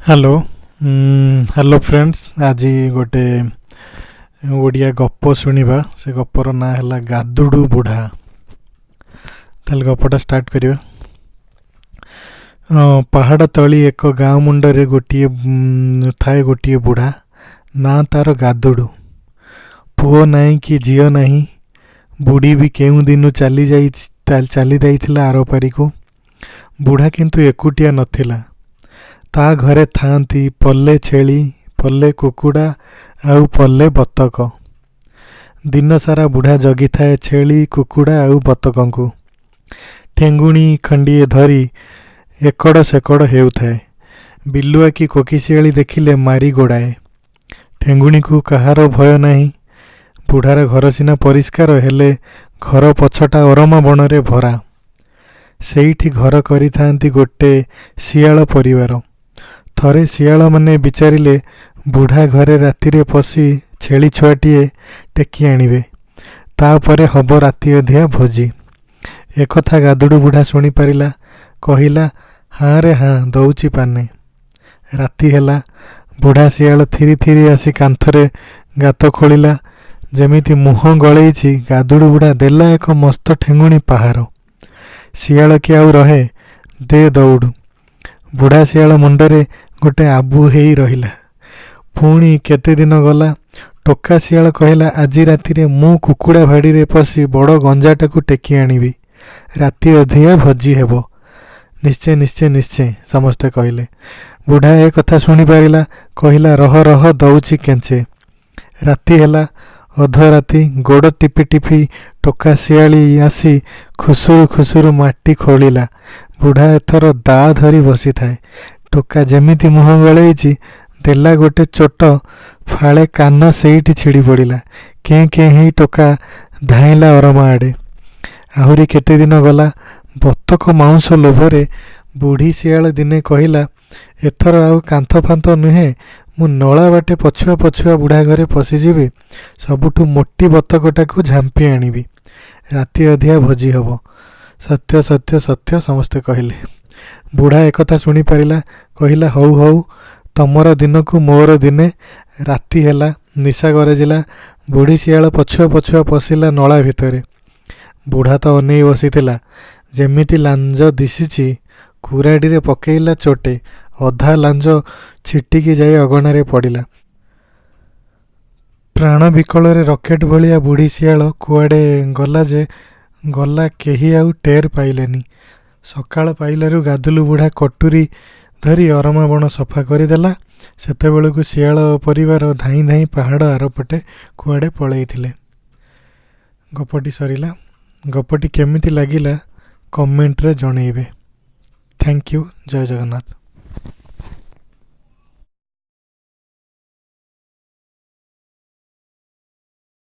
Hello hello friends, ଆଜି ଗୋଟେ ଓଡ଼ିଆ ଗପ ଶୁଣିବା। ସେ ଗପର ନାଁ ହେଲା ଗାଦୁଡ଼ୁ ବୁଢ଼ା। ତାହେଲେ ଗପଟା ଷ୍ଟାର୍ଟ କରିବା। ପାହାଡ଼ ତଳି ଏକ ଗାଁ ମୁଣ୍ଡରେ ଗୋଟିଏ ଥାଏ ଗୋଟିଏ ବୁଢ଼ା, ନାଁ ତାର ଗାଦୁଡ଼ୁ। ପୁଅ ନାହିଁ କି ଝିଅ ନାହିଁ। ବୁଢ଼ୀ ବି କେଉଁ ଦିନୁ ଚାଲି ଯାଇଥିଲା ଆରପାରିକୁ। ବୁଢ଼ା କିନ୍ତୁ ଏକୁଟିଆ ନଥିଲା। ତା ଘରେ ଥାଆନ୍ତି ପଲେ ଛେଳି, ପଲେ କୁକୁଡ଼ା ଆଉ ପଲେ ବତକ। ଦିନସାରା ବୁଢ଼ା ଜଗିଥାଏ ଛେଳି, କୁକୁଡ଼ା ଆଉ ବତକଙ୍କୁ। ଠେଙ୍ଗୁଣି ଖଣ୍ଡିଏ ଧରି ଏକଡ଼ ସେକଡ଼ ହେଉଥାଏ। ବିଲୁଆ କି କୋକିଶିଆଳି ଦେଖିଲେ ମାରି ଗୋଡ଼ାଏ। ଠେଙ୍ଗୁଣିକୁ କାହାର ଭୟ ନାହିଁ। ବୁଢ଼ାର ଘର ସିନା ପରିଷ୍କାର, ହେଲେ ଘର ପଛଟା ଅରମା ବଣରେ ଭରା। ସେଇଠି ଘର କରିଥାନ୍ତି ଗୋଟେ ଶିଆଳ ପରିବାର। ଥରେ ଶିଆଳମାନେ ବିଚାରିଲେ ବୁଢ଼ା ଘରେ ରାତିରେ ପଶି ଛେଳି ଛୁଆଟିଏ ଟେକି ଆଣିବେ, ତାପରେ ହବ ରାତି ଅଧିଆ ଭୋଜି। ଏକଥା ଗାଦୁଡ଼ୁ ବୁଢ଼ା ଶୁଣିପାରିଲା। କହିଲା, ହାଁ ରେ ହାଁ, ଦଉଛି ପାନେ। ରାତି ହେଲା। ବୁଢ଼ା ଶିଆଳ ଥିରି ଥିରି ଆସି କାନ୍ଥରେ ଗାତ ଖୋଳିଲା। ଯେମିତି ମୁହଁ ଗଳେଇଛି, ଗାଦୁଡ଼ୁ ବୁଢ଼ା ଦେଲା ଏକ ମସ୍ତ ଠେଙ୍ଗୁଣି ପାହାର। ଶିଆଳ କି ଆଉ ରହେ? ଦେ ଦୌଡ଼। ବୁଢ଼ା ଶିଆଳ ମୁଣ୍ଡରେ ଗୋଟେ ଆବୁ ହେଇ ରହିଲା। ପୁଣି କେତେ ଦିନ ଗଲା। ଟୋକା ଶିଆଳ କହିଲା, ଆଜି ରାତିରେ ମୁଁ କୁକୁଡ଼ା ଭାଡ଼ିରେ ପଶି ବଡ଼ ଗଞ୍ଜାଟାକୁ ଟେକି ଆଣିବି, ରାତି ଅଧିଆ ଭୋଜି ହେବ। ନିଶ୍ଚୟ ନିଶ୍ଚୟ ନିଶ୍ଚୟ, ସମସ୍ତେ କହିଲେ। ବୁଢ଼ା ଏ କଥା ଶୁଣିପାରିଲା। କହିଲା, ରହ ରହ, ଦଉଛି କେଞ୍ଚେ। ରାତି ହେଲା। ଅଧରାତି। ଗୋଡ଼ ଟିପି ଟିପି ଟୋକା ଶିଆଳି ଆସି ଖୁସୁରୁ ଖୁସୁରୁ ମାଟି ଖୋଳିଲା। ବୁଢ଼ା ଏଥର ଦାଆ ଧରି ବସିଥାଏ। ଟୋକା ଯେମିତି ମୁହଁ ଗଳେଇଛି, ଦେଲା ଗୋଟେ ଚୋଟ, ଫାଳେ କାନ ସେଇଠି ଛିଡ଼ି ପଡ଼ିଲା। କେଁ କେଁ ହେଇ ଟୋକା ଧାଇଁଲା ଅରମା ଆଡ଼େ। ଆହୁରି କେତେ ଦିନ ଗଲା। ବତକ ମାଉଁସ ଲୋଭରେ ବୁଢ଼ୀ ଶିଆଳ ଦିନେ କହିଲା, ଏଥର ଆଉ କାନ୍ଥ ଫାନ୍ଥ ନୁହେଁ, ମୁଁ ନଳା ବାଟେ ପଛୁଆ ପଛୁଆ ବୁଢ଼ା ଘରେ ପଶିଯିବି, ସବୁଠୁ ମୋଟି ବତକଟାକୁ ଝାମ୍ପି ଆଣିବି, ରାତି ଅଧିଆ ଭୋଜି ହେବ। ସତ୍ୟ ସତ୍ୟ ସତ୍ୟ, ସମସ୍ତେ କହିଲେ। ବୁଢ଼ା ଏକଥା ଶୁଣିପାରିଲା। କହିଲା, ହଉ ହଉ, ତମର ଦିନକୁ ମୋର ଦିନେ। ରାତି ହେଲା। ନିଶା ଗରଜିଲା। ବୁଢ଼ୀ ଶିଆଳ ପଛୁଆ ପଛୁଆ ପଶିଲା ନଳା ଭିତରେ। ବୁଢ଼ା ତ ଅନେଇ ବସିଥିଲା। ଯେମିତି ଲାଞ୍ଜ ଦିଶିଛି, କୁରାଢ଼ିରେ ପକେଇଲା ଚୋଟେ, ଅଧା ଲାଞ୍ଜ ଛିଟିକି ଯାଇ ଅଗଣାରେ ପଡ଼ିଲା। ପ୍ରାଣ ବିକଳରେ ରକେଟ ଭଳିଆ ବୁଢ଼ୀ ଶିଆଳ କୁଆଡ଼େ ଗଲା ଯେ ଗଲା, କେହି ଆଉ ଟେର ପାଇଲେନି। ସକାଳ ପାଇଲାରୁ ଗାଦୁଲୁ ବୁଢ଼ା କଟୁରୀ ଧରି ଅରମା ବଣ ସଫା କରିଦେଲା। ସେତେବେଳକୁ ଶିଆଳ ପରିବାର ଧାଇଁ ଧାଇଁ ପାହାଡ଼ ଆରପଟେ କୁଆଡ଼େ ପଳେଇଥିଲେ। ଗପଟି ସରିଲା। ଗପଟି କେମିତି ଲାଗିଲା କମେଣ୍ଟରେ ଜଣେଇବେ। Thank you. Jay Jagannath.